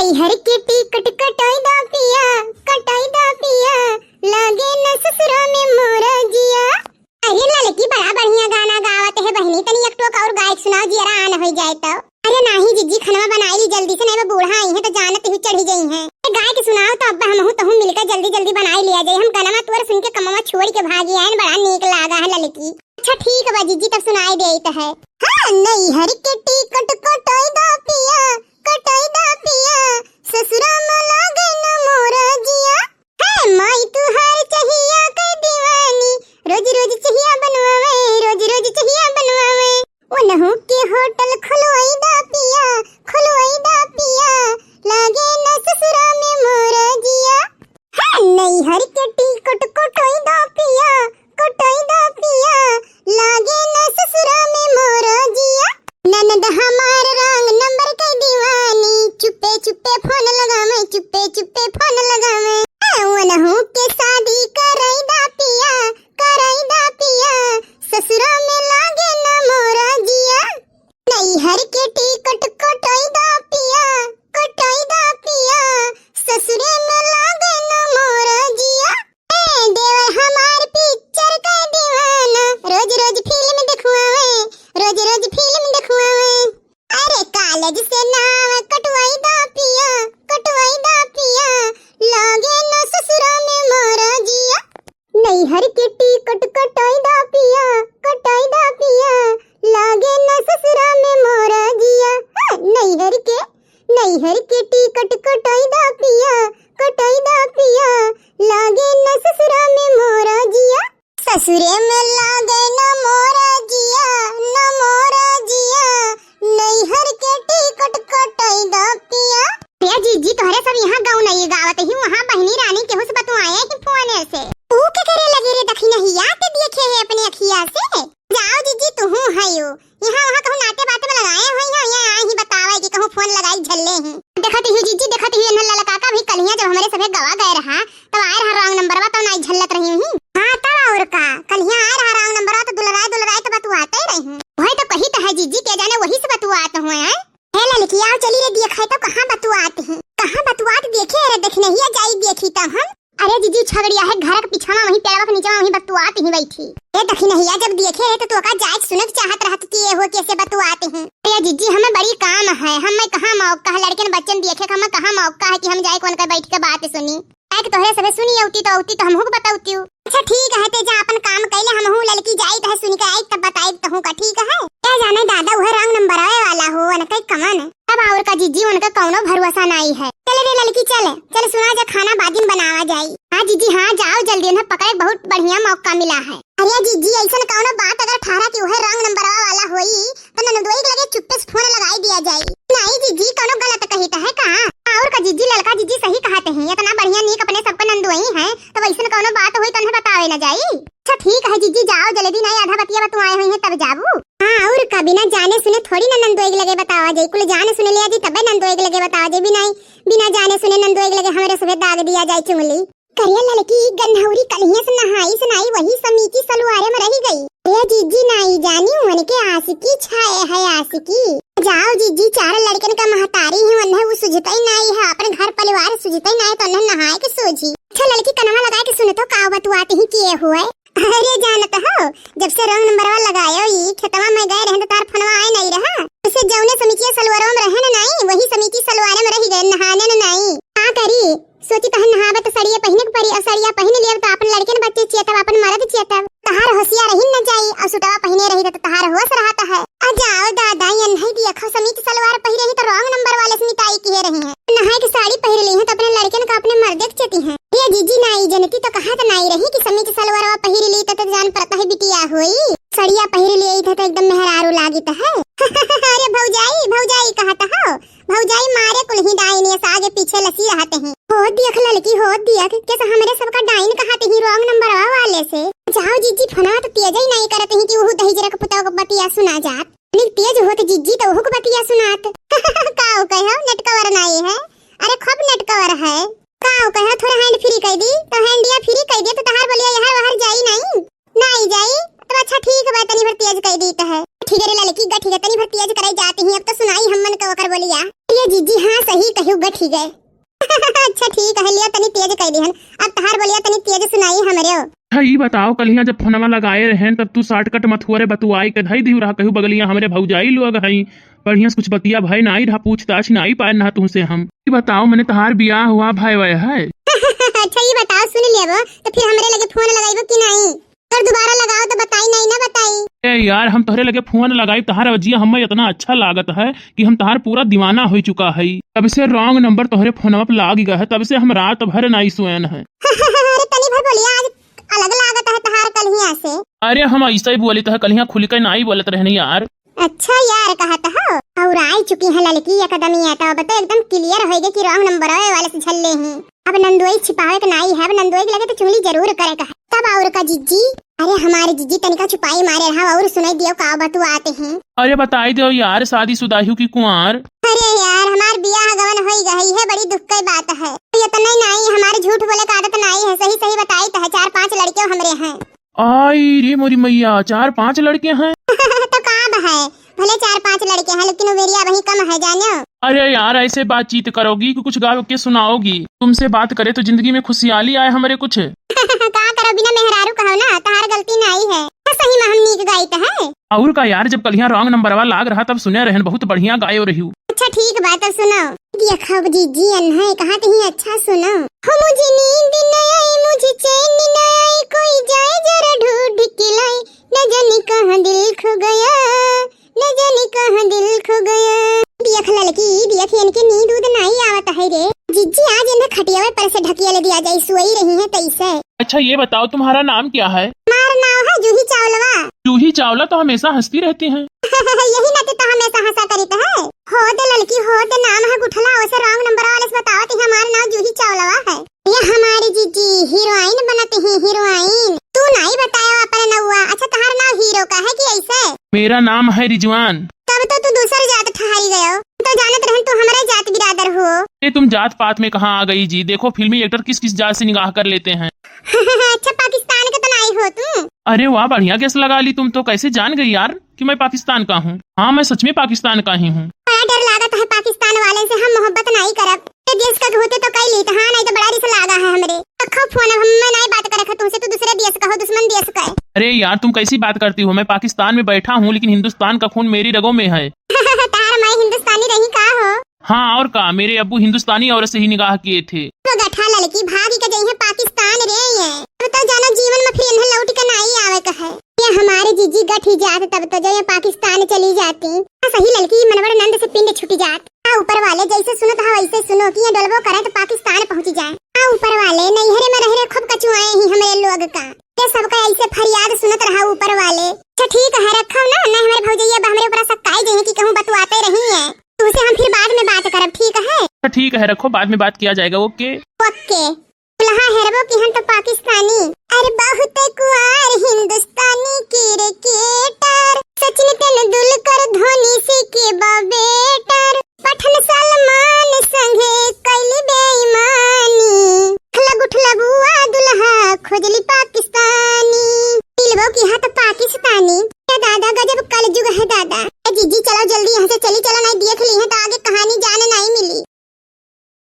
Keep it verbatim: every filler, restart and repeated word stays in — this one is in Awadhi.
नैहर के टिकट कटाई दा पिया, कटाई दा पिया, लागे न ससुरा में मोरा जिया। अरे ललकी, बड़ा बढ़िया गाना गावत है बहिनी, तनी एक ठोक और गाय के सुनाओ, जियरा आन होइ जाए तो। अरे नाही जिज्जी, खनवा बनाई ली जल्दी से, नहीं वो बूढ़ा आई है तो जानत ही चढ़ी गई है। ए, गाय के सुनाओ तो अब हमहू तहू मिलकर जल्दी जल्दी बनाई लिया जाए, हम गनवा तोर सुन के कमवा छोड़ के भागी आयन, बड़ा नीक लागा है ललकी। अच्छा ठीक बा जिज्जी, तब सुनाई देइत है। हाँ, नैहर के टिकट कटाई दा पिया, कटाई दा पिया, ससुरा में लागे न मोरा जिया। है माई तुहार चहिया के दीवानी, रोज रोज चहिया बनवावे, रोज रोज चहिया बनवावे। ओनहु के होटल खुलवाई दा पिया, खुलवाई दा पिया, लागे न ससुरा में मोरा जिया। है नैहर के टिकट कटाई दा पिया, कटाई दा पिया, लागे न ससुरा में मोरा जिया। ननद हमार रंग नंबर के दीवानी, चुप्पे चुप्पे फोन लगावे, चुप्पे चुप्पे फोन लगावे। ओनहु के शादी कराई दा पिया, कराई दा पिया, ससुरा में लागे न मोरा जिया। नैहर के टिकट कटाई दा पिया, कटाई दा पिया, ससुरे में लागे न मोरा जिया। ए देवर हमार पिक्चर का दीवाना, रोज रोज फिल्म देखवावे, रोज रोज फिल्म देखवावे। अरे कॉलेज से नाव कटवाई दा पिया, कटवाई दा पिया, लागे न ससुरा में मोरा जिया। नैहर के टिकट कटाई दा पिया, कटाई दा पिया, लागे न ससुरा में मोरा जिया। हाँ, नैहर के, नैहर के टिकट कटाई दा पिया, कटाई दा पिया, लागे न ससुरा में मोरा जिया। ससुरे में लागे न मोरा जिया, न मोरा जिया, नैहर के टिकट कटाई दा पिया। ए जिज्जी, तोहरे सब यहाँ गौ नहीं गावत ही, वहाँ बहिनी रानी केहू से बतुआए ही फोने से। तू के करे लगे रे दखिनहिया के देखे है अपने अखिया से? जाओ जिज्जी, तुहू है यो। यहाँ वहाँ कहूँ नाते बाते में लगाए हुई हैं, यहाँ आए ही बतावे कि कहूँ फोन लगाई झल्ले ही। देखत ही जिज्जी, देखत ही इन्हन ललका का भी कलियाँ जब हमरे सभे गवा गए रहा, तब आए रहा रॉन्ग नंबरवा, तब नाई झल्लत रही हुई। हाँ, तब और का, कलियाँ आए रहा रॉन्ग नंबरवा, तो दुलराए दुलराए तो बतुआते रही। वही तो कही तो है जिज्जी, के जाने वही से बतुआत हुए हैं। हे ललकी, आओ चली रे, देखे तो कहाँ बतुआत ही, कहाँ बतुआत देखे रे, दखिनहिया जाई देखी तब हम। अरे जिज्जी, छगड़िया है घर के पिछवा, वहीं पेड़वा के नीचे वहीं बतुआत ही बैठी। ए दखिनहिया, जब देखे रहे तो तोका जाए के सुने के चाहत रहत कि ये हो कैसे बतुआत ही। अरे जिज्जी, हमें बड़ी काम है, हमें कहाँ मौका है लड़कन बच्चन देखे का, हमें कहाँ मौका है कि हम जाए कौन का बैठ के बात सुनी। काहे कि तोहरे सभे सुनी अउती तो अउती तो हमहू के बतउती। अच्छा ठीक है, ते जा अपन काम कैले, हमहू ललकी जाई तो है सुनी के आई तब बताई तहू का, ठीक है? क्या जाने दादा, उहे रॉन्ग नंबर आवे वाला हो, उनके कमन। अब और का जिज्जी, उनका कौनो भरोसा नाई है। चल रे ललकी, चल, चल सुना जा, खाना बादिन बनावा जाई। हाँ जिज्जी, हाँ, जाओ जल्दी, उन्हें पकड़े बहुत बढ़िया मौका मिला है। अरे जिज्जी, ऐसन कौनो बात अगर ठहरा कि उहे रॉन्ग नंबरवा वाला होई, तो ननदोई के लगे चुप्पे से फोन लगाई दिया जाई। नाई जिज्जी, कौनो गलत कही तो है का? और का जिज्जी, ललका जिज्जी सही कहत ही, इतना बढ़िया नीक अपने सबके ननदोई है, तो वैसन कौनो बात होई तो उन्हें बतावे न जाई। अच्छा ठीक है जिज्जी, जाओ जल्दी, नाई आधा बतिया बतुआए हुई है तब जाबू। हाँ, और का, बिना जाने सुने थोड़ी ना ननदोई के लगे बतावा जाई, कुल जाने सुने लिया जी तबे ननदोई के लगे बतावा जाई, बिना, बिना जाने सुने ननदोई के लगे हमरे सभे दाग दिया जाए चुंगली। करिया ललकी गन्हौरी कलिहे से नहाई से नाई वही समीची सलवारे में रही गई। ए जिज्जी नाई जानी उनके आशिकी छाए है आशिकी। जाओ जिज्जी, चार लड़कन का महतारी ही, उन्हें वो सुझते ही नाई है, अपन घर परिवार सुझते ही नाई तो उन्हें नहाए के सूझी। अच्छा ललकी कनवा लगाए के सुन तो का बतुआत ही किए हुए। अरे जानत हो, जब से रॉन्ग नंबरवा लगायो ई खेतवा में गए रहे तो तार फोनवा आए नहीं रहा। उसे जौने समीचिया सलवारवा में रहे ना नाई, वही समीची सलवारे में रह गए, नहाने ना नाई। का करी, सोची तहन नहावे तो सड़िया पहिने के परी, और सड़िया पहिन लियब तो अपन लड़कन बच्चे चेतब, अपन मर्द चेतब। तहार होशिया रही न जाई, और सुटवा पहिने रही तो तहार होश रहता है। आ जाओ दादा, ये नहीं देखो समीच सलवार पहिरे ही तो रॉन्ग नंबर वाले से मिताई किए रही है। नहाए के साड़ी पहिर ली है तो अपने लड़कन का अपने मर्दे के चेती है। ये जीजी नाई जनती तो कहा तो नाई रही कि समीच सलवारवा पहिर ली तो, तो जान पड़ता है बिटिया होई। सड़िया पहिर ली तो, तो एकदम मेहरारू लागित है। अरे भौजाई, भौजाई कहत हो, भौजाई मारे कुल्ही डाइन, ये आगे पीछे लसी रहते हैं। हो दियख ललकी, हो दियख, कैसे हमरे सबका डाइन कहते ही रॉन्ग नंबरवा वाले से। जाओ जीजी, फोनवा तो तेज ही नहीं करते ही कि वो दहिजरा के पुतवा के बतिया सुना जात। नहीं तेज होत जीजी तो ओहू के बतिया सुनात। काऊ कहो, नेटकवर नाई है? अरे खूब नेटकवर है। काऊ कहो, थोड़ा हैंड फ्री कह दी तो हैंडिया फ्री कह दिया तो तहार बोलिया यहाँ बाहर जाई नहीं? नाई जाई, तब अच्छा ठीक बा, तनी भर तेज कइ दीत है। ठीक है रे ललकी, गठिगे, तनी भर तेज करे जात ही, अब तो सुनाई हमन के ओकर बोलिया। ये जीजी, हाँ सही कहियो, गठिगे। अच्छा ठीक है, लिया तनी तेज कइ दिहन, अब तहार बोलिया तनी तेज सुनाई हमरे। अच्छा ई बताओ, कलिया जब फोनवा लगाए रहेन तब तू shortcut मथुअरे बतुआई के धई दिहु रहा, कहियो बगलिया हमरे भौजाई लोग हई, बढ़िया से कुछ बतिया भई नाई रहा, पूछताछ नाई पाए ना तुमसे हम। ई बताओ, मने तहार बियाह हुआ भय वय है? अच्छा ई बताओ, सुन लेबो तो फिर हमरे लगे फोन लगाइबो कि नाई? अगर दोबारा लगाओ तो बताई नाई ना बताई। ए यार, हम तोहरे लगे फोन लगाई, तहार अवजिया हमें इतना अच्छा लागत है कि हम तहार पूरा दीवाना हो चुका है। तब से wrong number तोहरे फोनवा पे लाग गया है, तब से हम रात भर नाई सोएन है। अरे तनी भर बोलिया, आज अलग लागत है तहार कलिया से। अरे हम ऐसे ही बोलित है, कलिया खुल के नाई बोलत रहनी यार। अच्छा यार कहत हो, और आई चुकी है ललकी एकदम, ये तो अब तो एकदम clear होइगे कि wrong number वाले से झल्ले ही। अब नंदोई छिपावे के नाई है, अब नंदोई के लगे तो चुगली जरूर करे का है। तब और का जीजी? अरे हमारे जीजी तनिका छुपाई मारे रहा, और सुनाई दियो का बतुआते हैं। अरे बताई दो यार, शादीशुदा हूँ कि कुंवार? अरे यार हमार बियाह गवन होई गई है, बड़ी दुख की बात है। ये तो नहीं नाई, हमारे झूठ बोले का आदत नाई है, सही सही बताई तो है, चार पांच लड़के हमरे हैं। आई रे मोरी मैया, चार पांच लड़के हैं? तो का अब है, भले चार पांच लड़के हैं, लेकिन उमेरिया वही कम है, जानो। अरे यार, ऐसे बातचीत करोगी कि कुछ गा के सुनाओगी? तुमसे बात करे तो जिंदगी में खुशियाली आए हमारे कुछ। का करो, बिना मेहरारू कहो ना, तहार गलती नाई है। तो सही में हम नीक गाइत है। और का यार, जब कलिया wrong number वा लाग रहा तब सुने रहन, बहुत बढ़िया गायो रही। अच्छा ठीक बात, अब सुनो। देखब जीजी अनहै कहा तही अच्छा सुनो। हो मुझे नींद न आई, मुझे चैन न आई, कोई जाए जरा ढूंढ के लाए, न जाने कहाँ दिल खो गया, न जाने कहाँ दिल खो गया। देख ललकी, देख इनके नींद उद नाई आवत है रे। जीजी आज इन्हें खटियावे पर से ढकिया ले दिया जाए, सोई रही है तैसे। अच्छा ये बताओ तुम्हारा नाम क्या है? हमारा नाम है जूही चावलवा। जूही चावला तो हमेशा हंसती रहती हैं। यही नाते तो हमेशा हंसा करीत है। हो दे ललकी, हो दे, नाम है गुठला, उसे wrong number वाले से बताओ तो हमारा नाम जूही चावलवा है। ये हमारी जीजी हीरोइन बनत ही, हीरोइन। तू नाई बताया अपन नौवा। अच्छा तहार नाम हीरो का है कि ऐसे? मेरा नाम है रिजवान। तब तो तू दूसर जात ठहरी गयो। तो जानत रहन तू हमरे जात बिरादर हो। ए, तुम जात पात में कहाँ आ गई जी? देखो फिल्मी एक्टर किस किस जात से निगाह कर लेते हैं। अच्छा पाकिस्तान के तो नाई हो तू? अरे वाह, बढ़िया गेस लगा ली तुम तो। कैसे जान गई यार कि मैं पाकिस्तान का हूँ? हाँ, मैं सच में पाकिस्तान का ही हूँ। बड़ा डर लागत है पाकिस्तान वाले से, हम मोहब्बत नाई करब। ये देश का होते तो कई लीत, हाँ, नाई तो बड़ा रिस लागा है हमरे। रखो फोन, अब हम मैं नाई बात करे खा तुमसे, तू दूसरे देश का हो, दुश्मन देश का है। अरे यार, तुम कैसी बात करती हो? मैं पाकिस्तान में बैठा हूँ, लेकिन हिंदुस्तान का खून मेरी रगों में है। तार माई हिंदुस्तानी रही का हो? हाँ, और का, मेरे अब्बू हिंदुस्तानी औरत से ही निगाह किए थे। तो गठा ललकी भागी के जइहे पाकिस्तान रे ये। अब तो जानो जीवन में फिर इन्हें लौट के नाई आवे का है। ये हमारे जीजी गठी जात तब तो जो ये पाकिस्तान चली जाती। हाँ, सही ललकी मनवड़ नंद से पिंड छुटी जात। हाँ, ऊपर वाले जैसे सुनत हा वैसे सुनो कि ये डोलबो करे तो पाकिस्तान पहुँची जाए। हाँ, ऊपर वाले नैहरे में रह रहे खूब कचुआए ही हमरे लोग का। ये सबका ऐसे फरियाद सुनत रहा ऊपर वाले। अच्छा ठीक है, रखो ना, नहीं हमारे भौजैया बा हमरे ऊपर सक्काई जइहे कि कहूँ बतुआते रही है। तुमसे हम फिर बाद में बात करब, ठीक है? अच्छा ठीक है, रखो, बाद में बात किया जाएगा, ओके। ओके। दुल्हा हेरबो की हम तो पाकिस्तानी। अरे बहुत कुआर हिंदुस्तानी क्रिकेटर, सचिन तेंदुलकर धोनी से के बा बेटर, पठान सलमान संगे कैली बेईमानी। गुठला गुठला बुआ दुल्हा खोजली पा